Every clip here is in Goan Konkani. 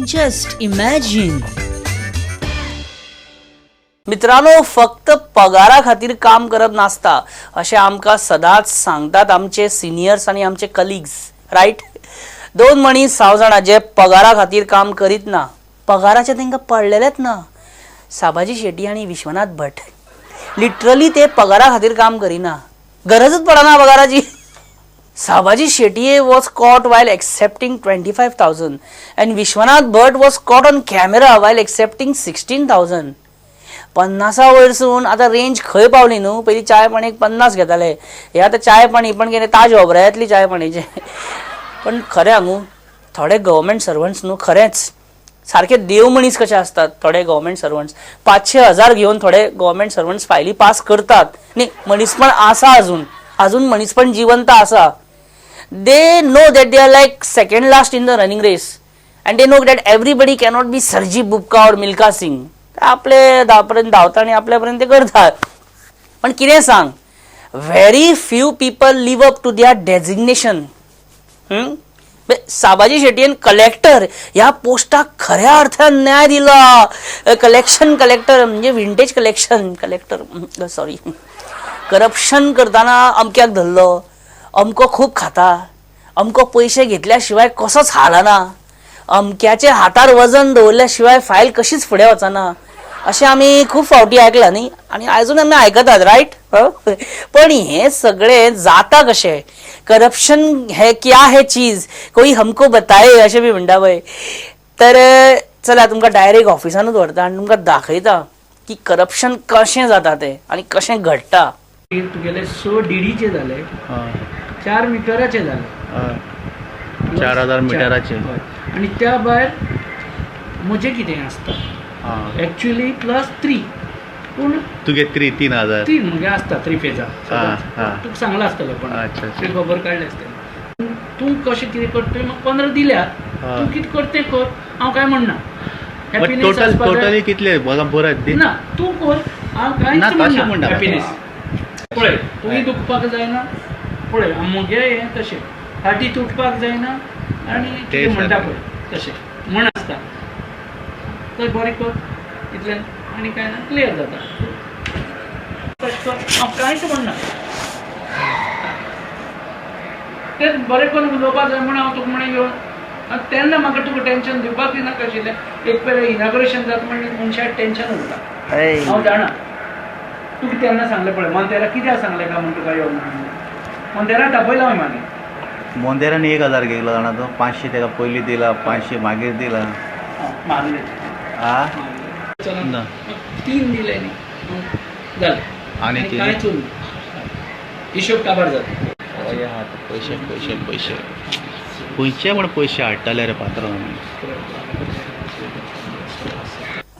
Just imagine. मित्रांनो, फक्त पगारा खातीर काम करप नासता अशें आमकां सदांच सांगतात आमचे सिनियर्स आनी आमचे कलिग्स, रायट? दोन मनीस हांव जाणा जे पगारा खातीर काम करीत ना, पगाराचें तांकां पडलेलेंच ना. साबाजी शेटी आनी विश्वनाथ भट. लिटरली ते पगारा खातीर काम करिना, गरजच पडना पगाराची. Sabaji Shetye was caught while accepting 25,000 and Vishwanath Bhat was caught on camera while accepting 16,000. 50 वयरसून आतां रेंज खंय पावली न्हू? पयलीं चाय पाणीक 50 घेताले, हे आतां चाय पाणी पण कितें ताज ओबरायतली चाय पाणीचें. पण खरें सांगू, थोडे गव्हर्मेंट सर्वंट्स न्हू खरेंच सारखे देव मनीस कशे आसतात. थोडे गव्हर्मेंट सर्वंट्स 500, 1000 घेवन थोडे गव्हर्मेंट सर्वंट्स फायली पास करतात न्ही. मनीसपण आसा अजून, अजून मनीसपण जिवंत आसा. They know that they are like second last in the running race and they know that everybody cannot be Sergey Bubka or Milkha Singh. आपले धापर्यंत धांवता आनी आपल्या पर्यंत ते करतात. पण कितें सांग, very few people live up to their designation. Sabaji शेटयेन collector ह्या पोस्टाक खऱ्या अर्थान न्याय दिला. कलेक्शन कलेक्टर म्हणजे vintage collection collector, sorry. Corruption करतना अमक्याक धरलो, अमको खूब खाता, अमको पयशे घेतल्या शिवाय कसोच हालना, अमक्याच्या हातार वजन दवरल्या शिवाय फायल कशीच फुडें वचना, अशें आमी खूब फावटी आयकलां न्ही आनी आजून आमी आयकतात, रायट? पण हें सगळें जाता कशें? करप्शन है क्या है चीज, कोई हमको बताए, अशें बी म्हणटा पळय. तर चला, तुमकां डायरेक्ट ऑफिसानूच व्हरता आनी तुमकां दाखयता की करप्शन कशें जाता तें आनी कशें घडटा. तुगेले स डीडीचे जाले, चार मिटराचे जाले. 4000 मिटराचे. हय. आनी त्या भायर म्हजें कितें आसता एक्चुअली प्लस थ्री, पूण तुगे थ्री 3000. तीन म्हगे आसता थ्री फेजा. हा, हा. तुका सांगलां आसतलें कोण. अच्छा, अच्छा. तुवें खबर काडली आसतली. तूं कशें कितें करता? तुवें म्हाका 15 दिल्या. तूं कितें करता तें कर, हांव कांय म्हणना. Happiness total आसपा जाय. टोटली कितले म्हाका बरय दी. ना, तूं कर, हांव ना, कांयच तशें म्हणना. म्हणना. हॅपिनेस पळय, तुवें दुखपाक जायना. पळय, म्हगे हें तशें फाटी तुटपाक जायना आनी तें कितें म्हणटा सारकें. पळय तशें म्हण आसता. तर बरें कर, इतल्यान आनी कांय ना, क्लियर जाता. तशें कर, हांव कांयच म्हणना. तें बरें करून उलोवपाक जाय म्हूण हांव तुका म्हणून येवन आनी तेन्ना म्हाका तुका टेंशन दिवपाक नाका आशिल्लें. एक पयलें इनाग्रेशन जाता म्हणजे मनशाक टेंशन उरता, हांव जाणा. तुका तेन्ना सांगलें पळय, मोंतेरा कित्याक सांगलें काय म्हूण तुका यो म्हणून. मोंतेरा तापयलो हांवें मागीर. मोंदेरान 1000 घेतलो जाणा तो. 500 तेका पयलीं दिला, 500 मागीर दिला. मागले. आ चला. ना. तीन दिले न्ही, जालें. आनी आनी तीन? कांयच उरना, हिशोब काबार जाता. हय, आहा पयशे पयशे पयशे खंयचे म्हण पयशे हाडटाले रे पात्रांव आमी.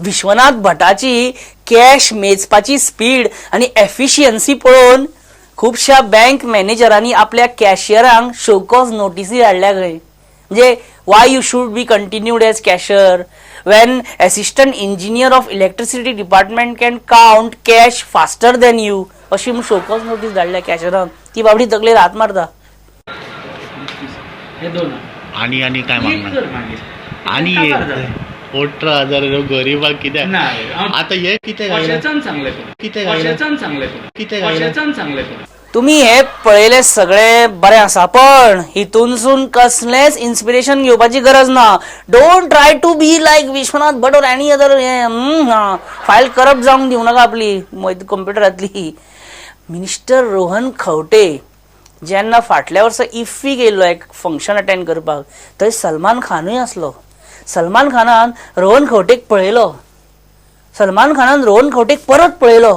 विश्वनाथ भटाची कॅश मेजपाची स्पीड आनी एफिशियन्सी पळोवन खुबश्या बँक मॅनेजरांनी आपल्या कॅशियरांक शोकॉज नोटीसी हाडल्या खंय. म्हणजे why you should be continued as cashier when assistant engineer of electricity department can count cash faster than you, अशी शोकॉज नोटीस धाडल्या कॅशरांक. ती बाबडी तकलेर हात मारता. हे दोन. आनी आनी काय एक मागणार? कर मागीर. आनी काबार एक जाता. 18,000 गरिबाक कित्याक? ना, हांव आतां हे कितें घायला? कशेंचान सांगलें तुका. कितें घायला? कशेंचान सांगलें तुका. कितें घायला? कशेंचान सांगलें तुका. तुम्ही हे पळयले सगळे बरें आसा, पण हितूनसून कसलेंच इन्स्पिरेशन घेवपाची गरज ना. Don't try to be like Vishwanath Bhat or any other. File corrupt जावंक दिवं नाका आपली कंप्युटरांतली. मिनिस्टर रोहन खंवटे जेन्ना फाटल्या वर्सा इफ्फी गेल्लो एक फंक्शन अटेंड करपाक, थंय सलमान खानूय आसलो. सलमान खानान रोहन खंवटेक पळयलो, सलमान खानान रोहन खंवटेक परत पळयलो,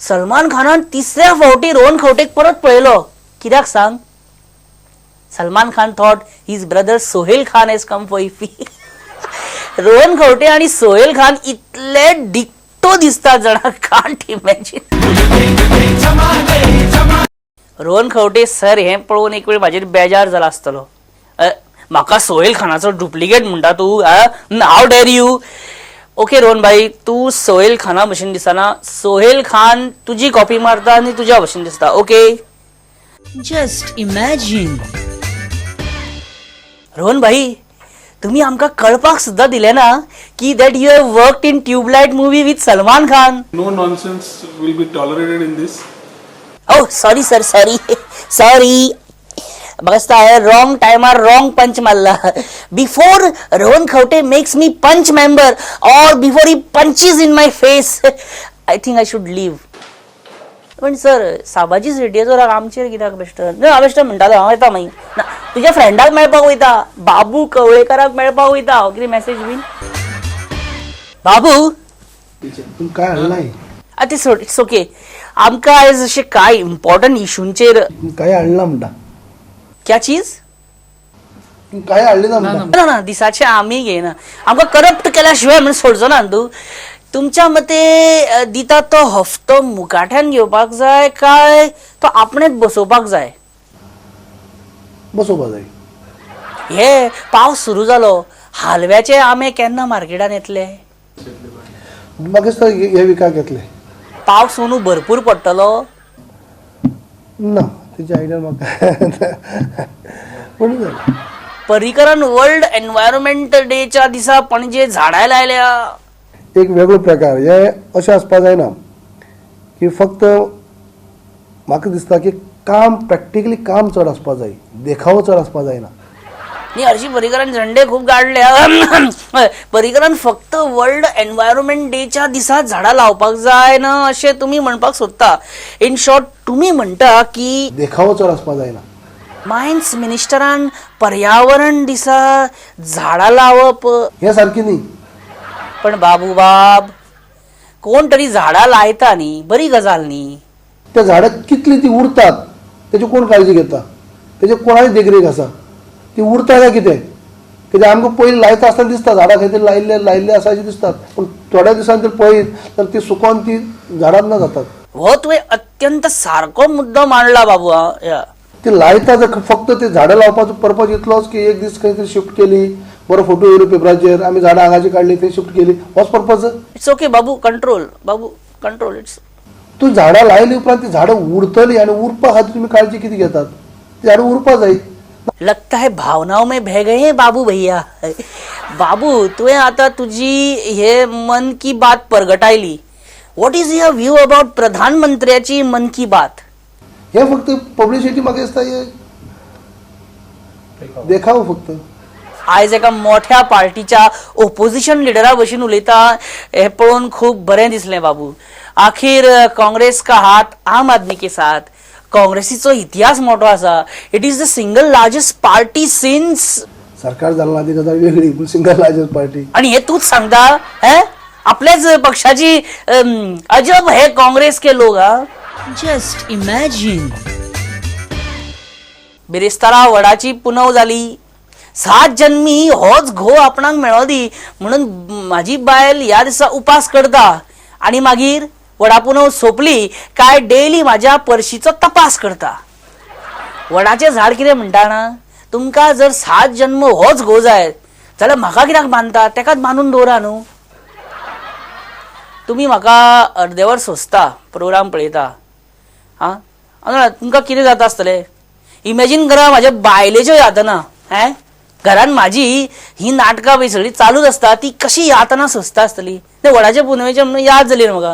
सलमान खानान तिसऱ्या फावटी रोहन खंवटेक परत पळयलो. कित्याक सांग? Salman Khan thought his brother Sohail Khan has come for IFFI. Rohan Khaunte आणि सोहेल खान इतले डिक्टो दिसतात जाणा, can't imagine. Rohan Khaunte sir हें पळोवन एक वेळ म्हाजेर बेजार जाला आसतलो. म्हाका सोहेल खानाचो डुप्लिकेट म्हणटा तूं? How dare you? Okay Rohan भाई, तूं सोहेल खाना भशेन दिसना. सोहेल खान तुजी कॉपी मारता आनी तुज्या भशेन दिसता. ओके. Just imagine. Rohan भाई, तुम्ही आमकां कळपाक सुद्दां दिलें ना की that you have worked in Tubelight movie with Salman Khan. No nonsense will be tolerated in this. Oh sorry sir, sorry sorry. म्हाका दिसता हांवें रॉंग टायमार रॉंग पंच मारला. Before Rohan Khaunte makes me panch member or before he punches in my face, I think I should leave. पण सर, साबाजी सेटयेचो राग आमचेर कित्याक बेश्टो ना? हांव बेश्टो म्हणटालो. हांव येता मागीर ना, तुज्या फ्रेंडाक मेळपाक वयता, बाबू कवळेकाराक मेळपाक वयता हांव. कितें मॅसेज बीन बाबू? तूं काय हाडलाय? आं, ते सोड, it's okay. आमकां आयज अशें कांय इम्पॉर्टंट इशूंचेर तूं काय हाडला म्हणटा? क्या चीज? तूं काय हाडली ना म्हणटा? ना ना, दिसाचे आमी घेयना. आमकां करप्ट केल्या शिवाय म्हणून सोडचो ना तूं. तुमच्या मते दिता तो हफ्तो मुकाट्यान घेवपाक जाय काय तो आपणेच बसोवपाक जाय? बसोवपा जाय. हे पावस सुरू जालो, हालव्याचे आंबे केन्ना मार्केटान येतले? म्हाका दिसता हे विकाक येतले. पावस अंदू भरपूर पडटलो? ना, तेजी आयडिया म्हाका पूण जालें. पर्रीकरान वर्ल्ड एनवायरमेंट डेच्या दिसा पणजे झाडां लायल्या. एक वेगळो प्रकार हे अशें आसपा जायना की फक्त म्हाका दिसता की काम प्रॅक्टिकली काम चड आसपा जाय, देखावो चड आसपा जायना. न्ही, हरशी पर्रीकरान झेंडे खूब गाडले. पर्रीकरान फक्त वर्ल्ड एनवायरमेंट डेच्या दिसा झाडां लावपाक जाय ना अशें तुमी म्हणपाक सोदता. इन शॉर्ट तुमी म्हणटा की देखावो चड आसपा जायना. मायन्स मिनिस्टरान पर्यावरण दिसा झाडां लावप हें सारकें न्ही. पण बाबू बाब, कोण तरी झाडां लायता न्ही, बरी गजाल न्ही. त्या झाडां कितली ती उरतात तेची कोण काळजी घेता? तेची कोणाची देखरेख आसा? ती उरता काय कितें? कित्याक आमकां पयलीं लायता आसतना दिसता झाडां खंय तरी लायिल्ले लायिल्ले आसा अशें दिसतात, पूण थोड्या दिसांनी तर पळयत तर ती सुकोन ती झाडां ना जातात. हो तुवें अत्यंत सारको मुद्दो मांडला बाबू. हा या. ती लायता जर फक्त ती झाडां लावपाचो पर्पज इतलोच की एक दीस खंय तरी शिफ्ट केली, बरो फोटो येयलो पेपराचेर, आमी झाडां हांगाची काडली थंय शिफ्ट केली, होच purpose. It's okay Babu, control Babu, control. It's तूं झाडां लायली उपरांत ती झाडां उरतली आनी उरपा खातीर तुमी काळजी कितें घेतात? ती झाडां उरपा जाय. लगता है भावनाओं में बह गए हैं बाबू भैया. बाबू, तुवें आतां तुजी हे मन की बात परगटायली. What is your view about प्रधानमंत्र्याची मन की बात? हे फक्त पब्लिसिटी म्हाका दिसता हे देखावो फक्त. आयज एका मोठ्या पार्टीच्या ओपोजिशन लिडरा भशेन उलयता हे पळोवन खूब बरें दिसलें बाबू. आखीर काँग्रेस का हात आम आदमी के साथ. काँग्रेसीचो इतिहास मोठो आसा. It is the single largest party since सरकार जालें ना ती गजाल वेगळी, पूण सिंगल लार्जस्ट पार्टी. आणि हे तूच सांगता हे आपल्याच पक्षाची. अजब है काँग्रेस के लोग. हा, जस्ट इमॅजिन, बिरेस्तारा वडाची पुनव जाली. सात जन्मी होच घोव आपणाक मेळो दी म्हणून म्हाजी बायल ह्या दिसा उपास करता आणि मागीर वडा पुनव सोंपली काय डेली म्हाज्या पर्शीचो तपास करता. वडाचें झाड कितें म्हणटा ना, तुमकां जर सात जन्म होच घोव जाय जाल्यार म्हाका कित्याक बांदता? तेकाच बांदून दवरा न्हू. तुमी म्हाका अर्देवर सोंसता, प्रोग्राम पळयता. आं, हांव तुमकां कितें जाता आसतलें इमॅजीन करा. म्हाज्या बायलेच्यो यातना हें घरान म्हाजी ही नाटकां बी सगळीं चालूच आसता, ती कशी यातना सोंसता आसतली. ते वडाचे पुनवेचे म्हणून याद जाली रे म्हाका.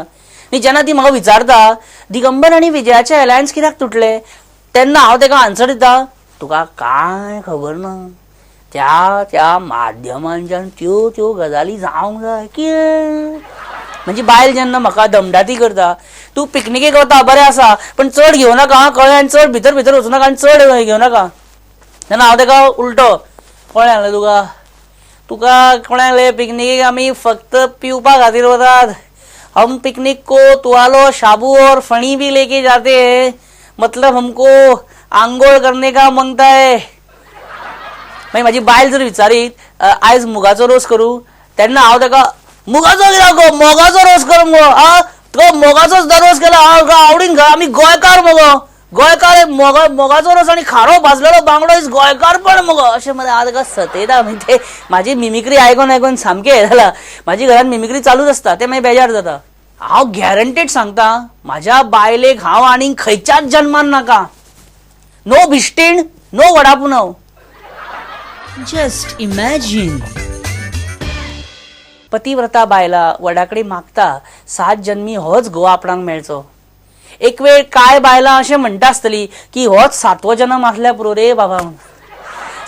न्ही, जेन्ना ती म्हाका विचारता दिगंबर आनी विजयाचे अलायन्स कित्याक तुटले, तेन्ना हांव ताका आन्सर दिता, तुका कांय खबर ना, त्या त्या माध्यमांच्यान त्यो त्यो गजाली जावंक जाय. कितें म्हणजे बायल जेन्ना म्हाका दमडाती करता, तूं पिकनिकेक वता बरें आसा, पण चड घेवं नाका आं, कळ्ळें? आनी चड भितर भितर वचूं नाका आनी चड घेवं नाका. तेन्ना हांव ताका उलटो, कोणें सांगलें तुका? तुका कोणें सांगलें? पिकनिकेक आमी फक्त पिवपा खातीर वतात. हम पिकनिक को तुवालो, शाबू और फणी भी लेके जाते हैं. मतलब हमको आंघोळ करने का मांगता है. मागीर म्हाजी बायल जर विचारीत, आयज मुगाचो रोस करूं, तेन्ना हांव ताका, मुगाचो कित्याक गो, मोगाचो रोस कर मुगो. आ, तुका मोगाचो सुद्दां रोस केला हांव आवडीन खा. आमी गोंयकार मुगो, गोंयकार. मोगा मोगाचो रोस आनी खारो भाजलेलो बांगडो is गोंयकारपण मुगो, अशें मरे हांव ताका सतयता. मागीर ते म्हाजी मिमिक्री आयकोन आयकोन सामकें हें जालां. म्हाजी घरान मिमिक्री चालूच आसता, ते मागीर बेजार जाता. हांव गॅरंटीड सांगता, म्हाज्या बायलेक हांव आनीक खंयच्याच जन्मान नाका. नो भिश्टीण, नो वडापुनव. Just imagine. पतिव्रता बायला वडा कडेन मागता सात जन्मी होच घोव आपणाक मेळचो. एक वेळ काय बायलां अशें म्हणटा आसतली की होच सातवो जन्म आसल्यार पुरो रे बाबा म्हणून.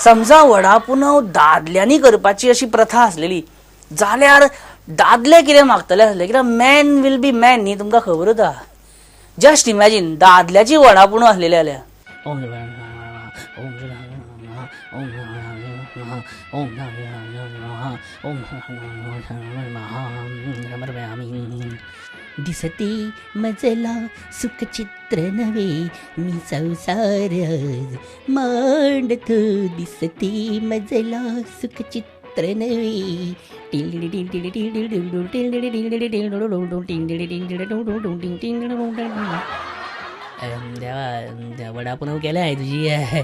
समजा वडा पुनव दादल्यांनी करपाची अशी प्रथा आसलेली जाल्यार दादले कितें मागतले आसले, कित्याक मॅन will be man न्ही, तुमकां खबरूच आहा. जस्ट इमॅजीन दादल्याची वडा पुनव आसलेली जाल्यार. दिसते मजला सुखचित्र नव्हे मी संसार मांडतो, दिसते मजला सुखचित्र नव्हे. देवा वडा पुनव केल्या हांवें तुजी,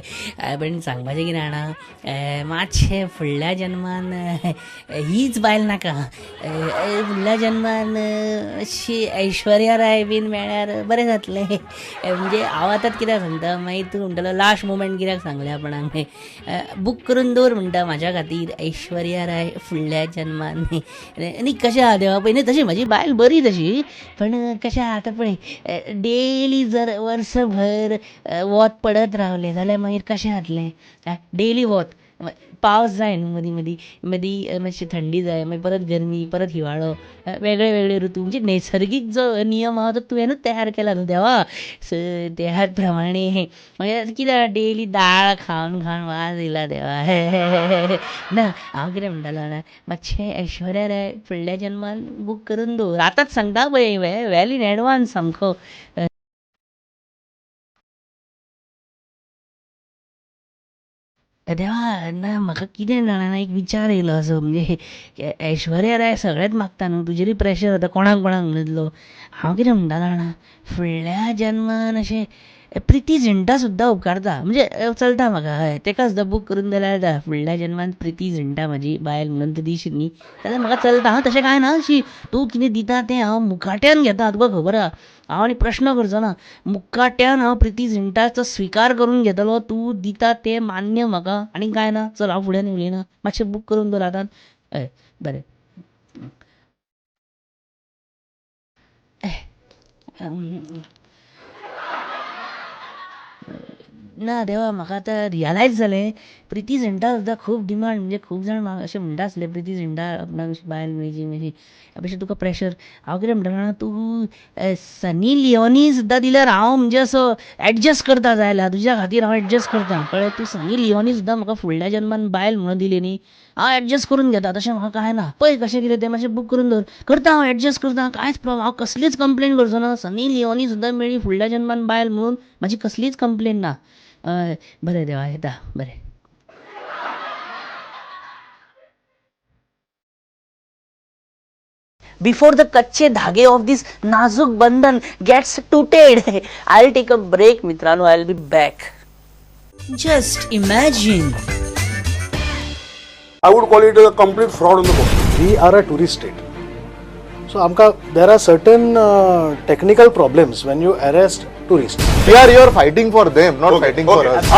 पण सांगपाचें कितें जाणा, मातशें फुडल्या जन्मान हीच बायल नाका, फुडल्या जन्मान अशी ऐश्वर्या राय बीन मेळ्ळ्यार बरें जातलें. म्हणजे हांव आतां कित्याक सांगता, मागीर तूं म्हणटलो लास्ट मुमेंट कित्याक सांगलें आपणाक, बूक करून दवर म्हणटा म्हाज्या खातीर ऐश्वर्या राय फुडल्या जन्मान. आनी कशें आहा देवा पळय न्ही, तशी म्हाजी बायल बरी तशी, पण कशें आहा आतां पळय डेली जर वर्सभर वत पडत रावलें जाल्यार मागीर कशें जातलें. डेली वत, पावस जाय न्हू मदीं मदीं, मदीं मातशी थंडी जाय, मागीर परत गरमी, परत हिवाळो, वेगळे वेगळे ऋतू, म्हणजे नैसर्गीक जो नियम आहा तो तुवेंनूच तयार केला न्हू देवा. सो त्या प्रमाणे मागीर कितें डेली दाळ खावन खावन वाज येयला देवा. ना हांव कितें म्हणटालो जाणा, मातशें ऐश्वर्या राय फुडल्या जन्मान बूक करून दवर, आतांच सांगता पळय, वेल इन एडवान्स सामको. देवा ना म्हाका कितें जाणा एक विचार येयलो असो, म्हणजे ऐश्वर्या राय सगळेच मागता न्हू, तुजेरूय प्रेशर जाता कोणाक कोणाक म्हणटलो. हांव कितें म्हणटा जाणा, फुडल्या जन्मान अशें प्रिती झिंटा सुद्दां उपकारता, म्हणजे चलता म्हाका, हय तेका सुद्दां बूक करून दिल्यार जाता. फुडल्या जन्मान प्रिती झिंटा म्हाजी बायल म्हणून तूं दिशी न्ही जाल्यार म्हाका चलता. हांव तशें कांय ना, अशी तूं कितें दिता तें हांव मुकाट्यान घेता, तुका खबर आहा. हांव आनी प्रश्न करचो ना, मुकाट्यान हांव प्रिती झिंटाचो स्विकार करून घेतलो, तूं दिता तें मान्य म्हाका, आनी कांय ना. चल हांव फुडें उलयना, मातशें बूक करून दवर आतां. हय बरें. ना देवा म्हाका आतां रियलायज जालें प्रिती झिंटा सुद्दां खूब डिमांड, म्हणजे खूब जाण अशें म्हणटा आसले प्रिती झिंटा आपणाक अशी बायल मेळची मातशी, मातशें तुका प्रेशर. हांव कितें म्हणटा जाणा, तूं सनी लियोनी सुद्दां दिल्यार हांव म्हणजे असो एडजस्ट करता, जाय जाल्यार तुज्या खातीर हांव एडजस्ट करता, कळ्ळें. तूं सनी लियोनी सुद्दां म्हाका फुडल्या जन्मान बायल म्हणून दिली न्ही, हांव एडजस्ट करून घेता, तशें म्हाका कांय ना. पळय कशें कितें तें मातशें बूक करून दवर, करता हांव एडजस्ट करता, कांयच प्रॉब्लम, हांव कसलीच कंप्लेन करचो ना. सनी लियोनी सुद्दां मेळ्ळी फुडल्या जन्मान बायल म्हणून, म्हाजी कसलीच कंप्लेन ना. हय बरें देवा येता बरें. Before the कच्चे धागे of this नाजूक बंधन gets tooted, I'll take a break मित्रांनो, I'll be back. Just imagine. I would call it a complete fraud on the board. We are a tourist state. So आमकां there are certain technical problems when you arrest tourists. We are here fighting for them, not fighting for us.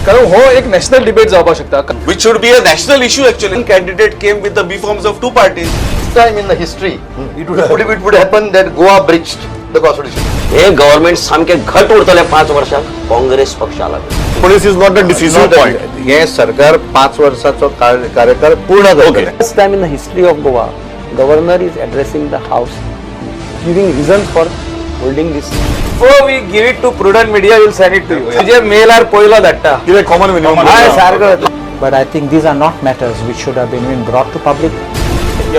कारण हो एक नॅशनल डिबेट जावपाक शकता. Which should be a national issue actually. Candidate came with the B forms of two parties. Time in the history, it would happen that Goa breached the constitution. Hey government सामके घट उरतले 5 वर्षां काँग्रेस पक्षाला. Police is not a decisive point. हे सरकार 5 वर्षाचो कार्यकाळ पूर्ण करतले. First time in the history of Goa, governor is addressing the house, giving reasons for holding this. Before we give it to Prudent Media, we'll send it to you. तुझे मेलार पयलो धाडटा. कितें कॉमन मिनिमम. हय सारको. But I think these are not matters which should have been brought to public.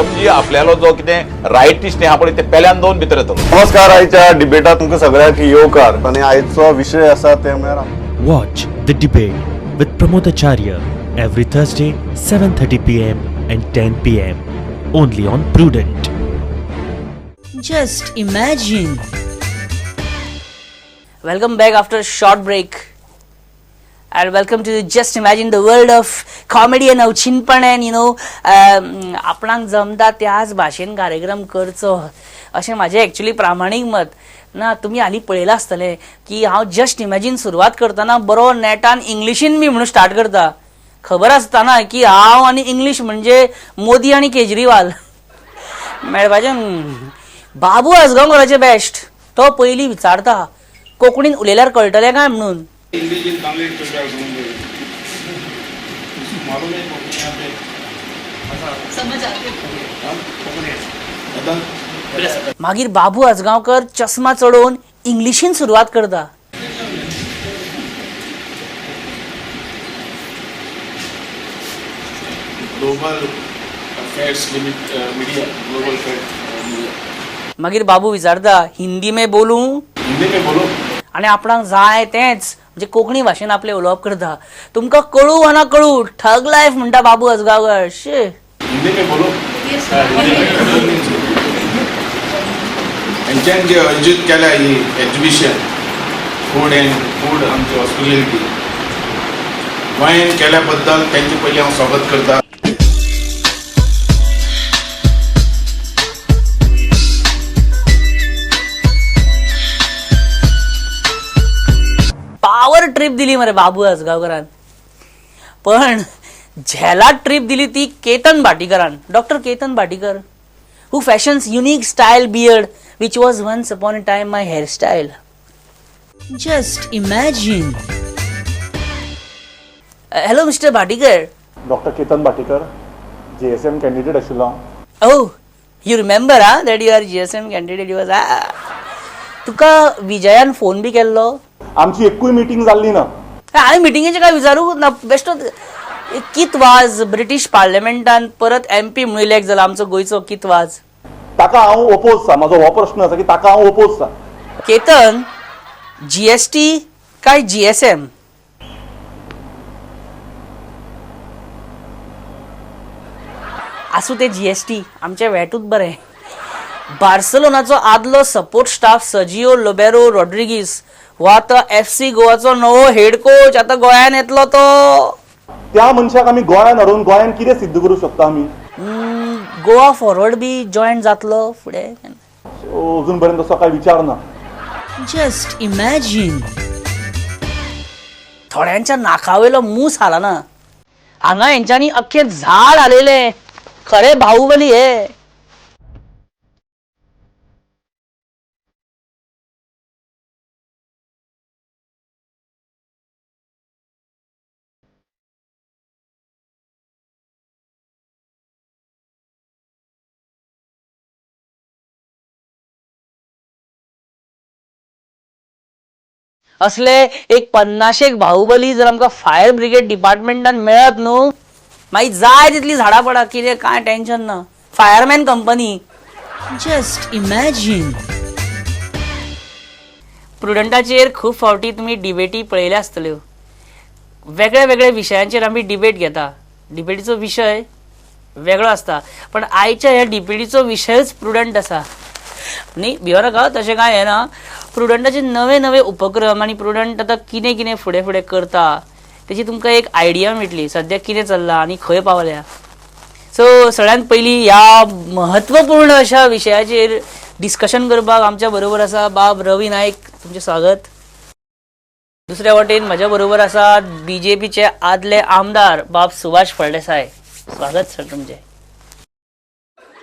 MG आपल्यालो जो कितें रायटिस्ट आहा पळय ते पेल्यान दोन भितर येतलो. नमस्कार, आयच्या डिबेटात तुमकां सगळ्यांक येवकार आनी आयचो विशय आसा ते म्हळ्यार Watch The Debate with Pramod Acharya every Thursday 7:30 PM and 10 PM only on Prudent. Just imagine. Welcome back after a short break and welcome to Just Imagine, the world of comedy and अवचिनपण and you know आपणाक जमता त्याच भाशेन कार्यक्रम करचो अशें म्हाजें एक्चुअली प्रामाणीक मत. ना तुमी हालीं पळयलां आसतलें की हांव जस्ट इमॅजीन सुरवात करतना बरो नेटान इंग्लिशीन बी म्हणून स्टार्ट करता. खबर आसता ना की हांव आनी इंग्लीश म्हणजे मोदी आनी केजरीवाल मेळपाचें. बाबू आजगांवकराचें बेस्ट, तो पयलीं विचारता कोंकणीन उलयल्यार कळटलें काय म्हणून. मागीर बाबू आजगांवकर चश्मा चडोवन इंग्लिशीन सुरवात करता. Global affairs media, global affairs media. मागीर बाबू विचारता हिंदी में बोलूं, हिंदी में बोलो, आनी आपणाक जाय तेंच म्हणजे कोंकणी भाशेन आपलें उलोवप करता. तुमकां कळूं वा ना कळूं, ठग लायफ म्हणटा बाबू आजगांवकर. शी, हिंदी में बोलो. हेंच्यान जे आयोजीत केल्या ही एग्जिबिशन फूड अँड फूड आमची हॉस्पिटॅलिटी गोंयान केल्या बद्दल तेंचे पयलीं हांव स्वागत करता. पावर ट्रीप दिली मरे बाबू आजगांवकरान. पण झेला ट्रीप दिली ती Ketan भाटीकरान, doctor Ketan Bhatikar, who fashions unique style beard which was once upon a time my hairstyle. Just imagine. Hello mister Bhatikar. Doctor Ketan Bhatikar, GSM candidate आशिल्लो हांव. Oh, you remember ah that you are GSM candidate. You was तुका विजयान फोन बी केल्लो? आमची एकूय मिटींग जाल्ली ना. हांवें मिटिंगेचें काय विचारूंक ना. बेश्टो कित वाज ब्रिटीश पार्लमेंटान परत एमपी म्हणून इलेक्ट जाला आमचो गोंयचो कित वाज. ताका हांव ओपोज आसा. म्हाजो हो प्रश्न आसा की ताका हांव ओपोज आसा. केतन, जीएसटी काय जीएसएम? आसूं ते जीएसटी, आमचें वेटूच बरें. बार्सलोनाचो आदलो support staff Sergio Lobera Rodriguez हो आतां एफसी गोवाचो नवो हेड कोच, आतां गोंयान येतलो तो. त्या मनशाक आमी गोंयान हाडून गोंयान कितें सिद्ध करूं शकता आमी? गोवा फॉरवर्ड बी जॉयन जातलो फुडें? अजून पर्यंत तसो काय विचार ना. Just imagine. थोड्यांच्या नाकावेलो मूस हालना, हांगा हेंच्यांनी अख्खें झाड हालयलें. खरें बाहुबली हे. असले एक 50 बाहुबली जर आमकां फायर ब्रिगेड डिपार्टमेंटान मेळत न्हू, मागीर जाय तितली झाडां पडा, कितें कांय टेन्शन ना. Fireman company. Just imagine. प्रुडंटाचेर खूब फावटी तुमी डिबेटी पळयल्या आसतल्यो. वेगळ्या वेगळ्या विशयांचेर आमी डिबेट घेता. डिबेटीचो विशय वेगळो आसता, पण आयच्या ह्या डिबेटीचो विशयच प्रुडंट आसा. न्ही भियो नाका, तशें कांय हें ना. प्रुडंटाचे नवे नवे उपक्रम आनी प्रुडंट आतां कितें कितें फुडें फुडें करता तेची तुमकां एक आयडिया मेळटली, सद्याक कितें चल्लां आनी खंय पावल्या. सो सगळ्यांत पयलीं ह्या म्हत्वपूर्ण अशा विशयाचेर डिस्कशन करपाक आमच्या बरोबर आसा बाब रवी नायक, तुमचें स्वागत. दुसऱ्या वटेन म्हज्या बरोबर आसा बीजेपीचे आदले आमदार बाब सुभाष फळदेसाय, स्वागत सर तुमचें.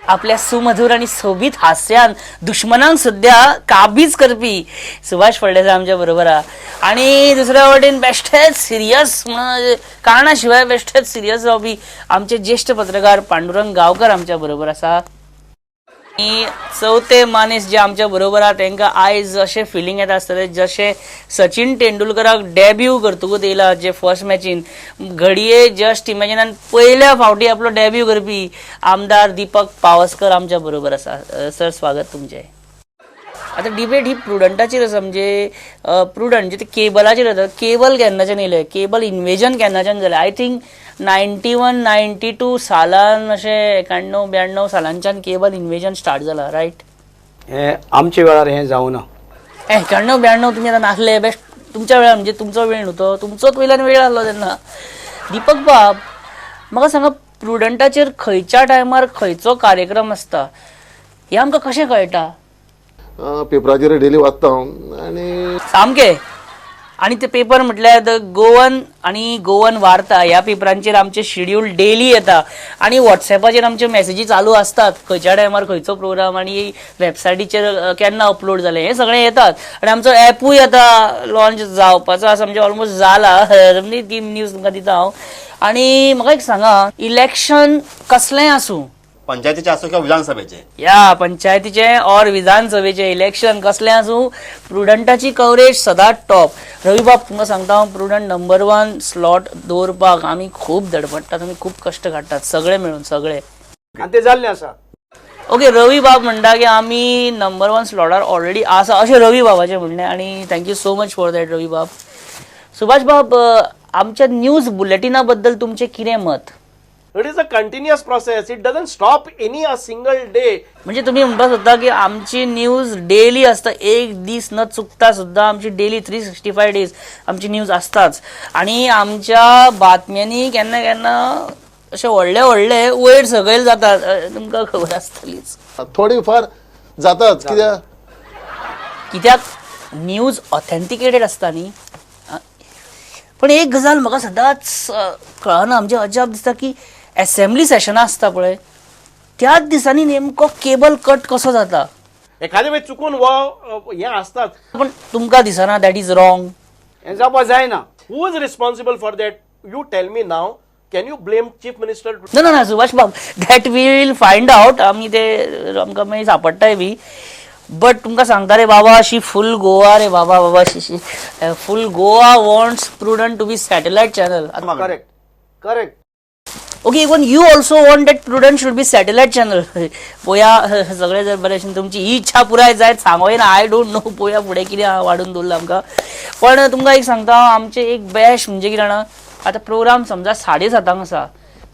आपल्या सुमधूर आणि सोबीत हास्यान दुश्मनांक सुद्धा काबीज करपी सुभाष फळदेसाय आमच्या बरोबर आहा. आणि दुसऱ्या वटेन बेश्टेच सिरियस म्हणून कारणा शिवाय बेश्टेच सिरियस जावपी आमचे ज्येष्ठ पत्रकार पांडुरंग गावकर आमच्या बरोबर आसा. आनी चवथे मानेस जे आमच्या बरोबर आहा तांकां आयज अशें फिलींग येता आसतलें जशें सचिन तेंडुलकराक डेब्यू करतकूच येयला, जे फर्स्ट मॅचीन घडये जस्ट इमॅजिनान पयल्या फावटी आपलो डेब्यू करपी आमदार दीपक पावसकर आमच्या बरोबर आसा. सर स्वागत तुमचें. आतां डिबेट ही प्रुडंटाचेर आसा, म्हणजे प्रुडंट म्हणजे ते केबलाचेर आसा. केबल केन्नाच्यान येयलें, केबल इन्वेजन केन्नाच्यान जालें? I think 91 92 सालान, अशें 91 92 सालांच्यान केबल इन्वेजन स्टार्ट जाला, रायट? हें आमच्या वेळार हें जावना. 91 92 तुमी आतां नासले, बेस्ट तुमच्या वेळार म्हणजे तुमचो वेळ न्हू तो, तुमचोच वयल्यान वेळ आसलो तेन्ना. दीपक बाब म्हाका सांगा, प्रुडंटाचेर खंयच्या टायमार खंयचो कार्यक्रम आसता हें आमकां कशें कळटा? पेपराचेर डेली वाचता हांव. आनी सामकें आनी ते पेपर म्हटल्यार the Goan आनी गोवन वार्ता ह्या पेपरांचेर आमचे शेड्यूल डेली येता आनी वॉट्सॅपाचेर आमच्यो मॅसेजी चालू आसतात, खंयच्या टायमार खंयचो प्रोग्राम आनी वेबसायटीचेर केन्ना अपलोड जालें हें सगळें येतात. आनी आमचो एपूय आतां लॉन्च जावपाचो आसा, म्हणजे ऑलमोस्ट जाला. ती न्यूज तुमकां दिता हांव. आनी म्हाका एक सांगा, इलेक्शन कसलेंय आसूं, पंचायतीचे आसूं किंवा विधानसभेचे, या पंचायतीचे और विधानसभेचे इलेक्शन कसलें आसूं, प्रुडंटाची कवरेज सदांच टॉप. रवीबाब तुमकां सांगता हांव, प्रुडंट नंबर 1 स्लॉट दवरपाक आमी खूब धडपडटात, आमी खूब कश्ट काडटात सगळे मेळून सगळे. आनी ते जाल्लें आसा. ओके, रवीबाब म्हणटा की आमी नंबर 1 स्लॉटार ऑलरेडी आसा अशें रवीबाबाचें म्हणणें. आनी thank you so much for that रवीबाब. Subhash बाब, आमच्या न्यूज बुलेटिना बद्दल तुमचें कितें मत? It is a continuous process. It doesn't stop any a single day. म्हणजे तुम्ही म्हणपाक सोदता की आमची न्यूज डेली आसता, एक दीस न चुकता सुद्दां आमची डेली 365 डेज आमची न्यूज आसताच. आनी आमच्या बातम्यांनी केन्ना केन्ना अशे व्हडले व्हडले वयर सकयल जातात, तुमकां खबर आसतलीच. थोडी फार जाताच, कित्याक कित्याक न्यूज ऑथेंटिकेटेड आसता न्ही. पण एक गजाल म्हाका सदांच कळना, म्हणजे अजाप दिसता की एसेंब्ली सेशनां आसता पळय त्याच दिसांनी नेमको केबल कट कसो जाता. एखादे वेळ चुकून हो हें आसताच. पण तुमकां दिसना that is wrong? हें जावपा जायना. Who is responsible for that? You tell me now. Can you blame chief minister? ना ना ना सुभाष बाब, that we will find out. आमी ते आमकां मागीर सापडटाय बी. बट तुमकां सांगता रे बाबा, अशी फूल गोवा रे बाबा, बाबा शी full Goa wants Prudent to be satellite channel. Correct correct. Okay, even you also want that Prudent should be satellite channel. पोया सगळे जर बरे भशेन तुमची ही इच्छा पुराय जायत सांगो येना, I don't know. पोया फुडें कितें वाडून दवरलां आमकां. पण तुमकां एक सांगता, आमचें एक बेस्ट म्हणजे कितें जाणा, आतां प्रोग्राम समजा 7:30 आसा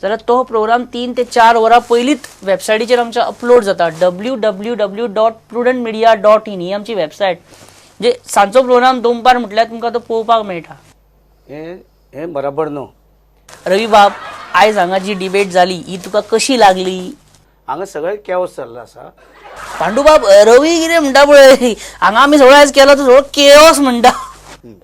जाल्यार तो प्रोग्राम 3 ते 4 वरां पयलींच वेबसायटीचेर आमच्या अपलोड जाता. www.prudentmedia.in ही आमची वेबसायट. म्हणजे सांजचो प्रोग्राम दोनपार म्हटल्यार तुमकां तो पळोवपाक मेळटा. हें बराबर न्हू. रवी बाब, आयज हांगा जी डिबेट जाली ही तुका कशी लागली? हांगा सगळें केओस चल्लां आसा. पांडुबाब, रवी कितें म्हणटा पळय, हांगा आमी सगळो आयज केलो तो सगळो केओस म्हणटा.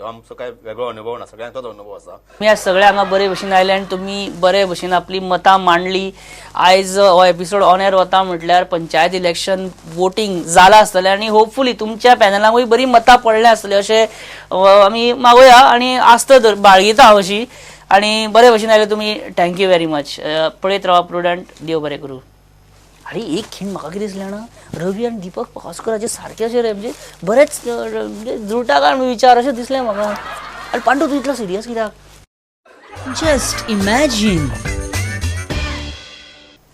आमचो काय वेगळो अनुभव ना, सगळ्यांक तोच अनुभव आसा. तुमी आज सगळे हांगा बरे भशेन आयले आनी तुमी बरे भशेन आपली मतां मांडली. आयज हो एपिसोड ऑन एअर वता म्हटल्यार पंचायत इलेक्शन वोटींग जालां आसतलें आनी होपफुली तुमच्या पॅनलाकूय बरी मतां पडल्या आसतली अशें आमी मागोया आनी आस्त बाळगिता हांव अशी. आनी बरे भशेन आयले तुमी, thank you very much. पळयत रावा प्रुडंट, देव बरें करूं. आरे एक खीण म्हाका कितें दिसलें जाणा, रवी आनी दीपक पावसकराचे सारके अशे रे, म्हणजे बरेच म्हणजे जुळटा काय म्हणून विचार अशें दिसलें म्हाका. आनी पांडू तूं इतलो सिरियस कित्याक? Just imagine.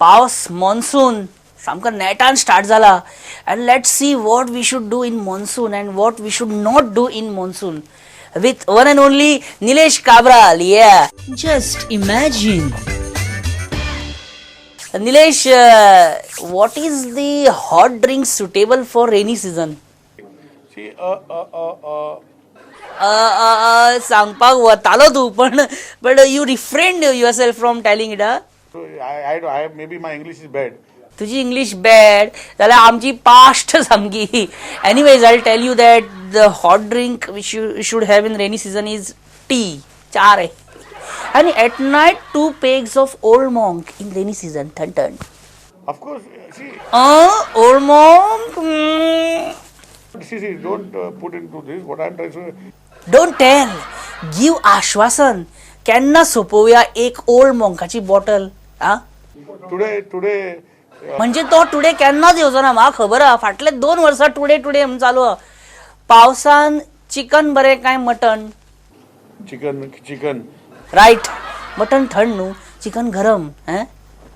पावस मॉन्सून सामको नेटान स्टार्ट जाला and let's see what we should do in monsoon and what we should not do in monsoon with one and only Nilesh Cabral. Yeah. Just imagine. Nilesh, what is the hot drink suitable for rainy season? See, सांगपाक वतालो तूं पण but you refrained yourself from telling it. I maybe my English is bad. तुजी इंग्लीश बॅड जाल्यार आमची पास्ट सामकी. Anyways, I tell you that the hot drink which you should have in rainy season is tea, चार आहे. आनी at night 2 pegs of Old Monk in rainy season, थंड थंड. Of course, see. Old Monk. See, see, don't put into this what I am trying to say. Don't tell, give आश्वासन. केन्ना सोंपोवया एक ओल्ड मॉंकाची बॉटल? आ टुडे टुडे म्हणजे तो टुडे केन्नाच येवचो ना, म्हाका खबर आहा. फाटले 2 वर्सां टुडे टुडे म्हणून चालू आहा. पावसान चिकन बरें काय mutton? Chicken chicken. Right, mutton थंड न्हू, चिकन गरम. हें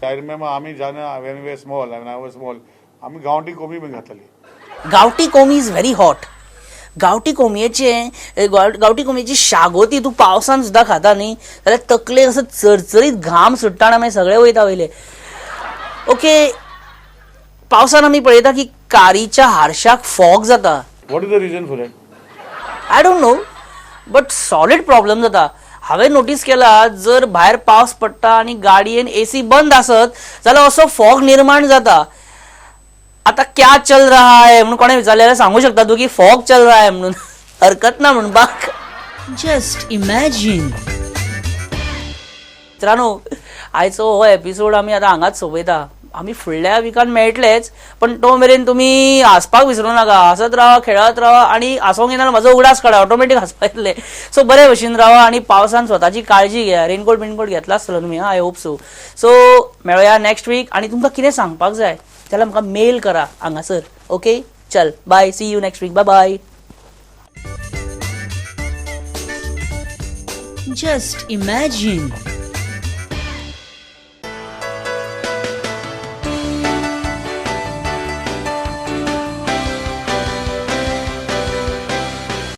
I remember आमी जाणा when we small, when I was small, आमी गांवठी कोंबी बी घातली. गांवठी कोंबी is very hot. गांवठी कोंबयेचे गांवठी कोंबयेची शागोती तूं पावसान सुद्दां खाता न्ही जाल्यार तकलेक असो चरचरीत घाम सुट्टा आनी मागीर सगळे वयता वयले. ओके, पावसान आमी पळयता की कारीच्या हारशाक फॉग जाता. What is the reason for that? I don't know, but solid problem जाता. हांवें नोटीस केला, जर भायर पावस पडटा आनी गाडयेन एसी बंद आसत जाल्यार असो फॉग निर्माण जाता. आता क्या चल रहा है म्हणून कोणें विचारलें जाल्यार सांगू शकता तूं की फॉग चल रहा है म्हणून, हरकत ना म्हणपाक. Just imagine. मित्रांनो, आयचो हो एपिसोड आमी आतां हांगाच सोंपयता. आमी फुडल्या विकान मेळटलेच, पण तो मेरेन तुमी हांसपाक विसरूं नाका. हांसत रावा, खेळत रावा आनी हांसोंक येना म्हजो उगडास काडा, ऑटोमॅटीक हांसपाक येतलें. सो बरे भशेन रावा आनी पावसान स्वताची काळजी घेया. रेनकोट बिनकोट घेतला आसतलो तुमी, I hope so. सो मेळोया नेक्स्ट वीक आनी तुमकां कितें सांगपाक जाय जाल्यार म्हाका मेल करा हांगासर. ओके, चल, bye, see you next week, bye bye. Just imagine.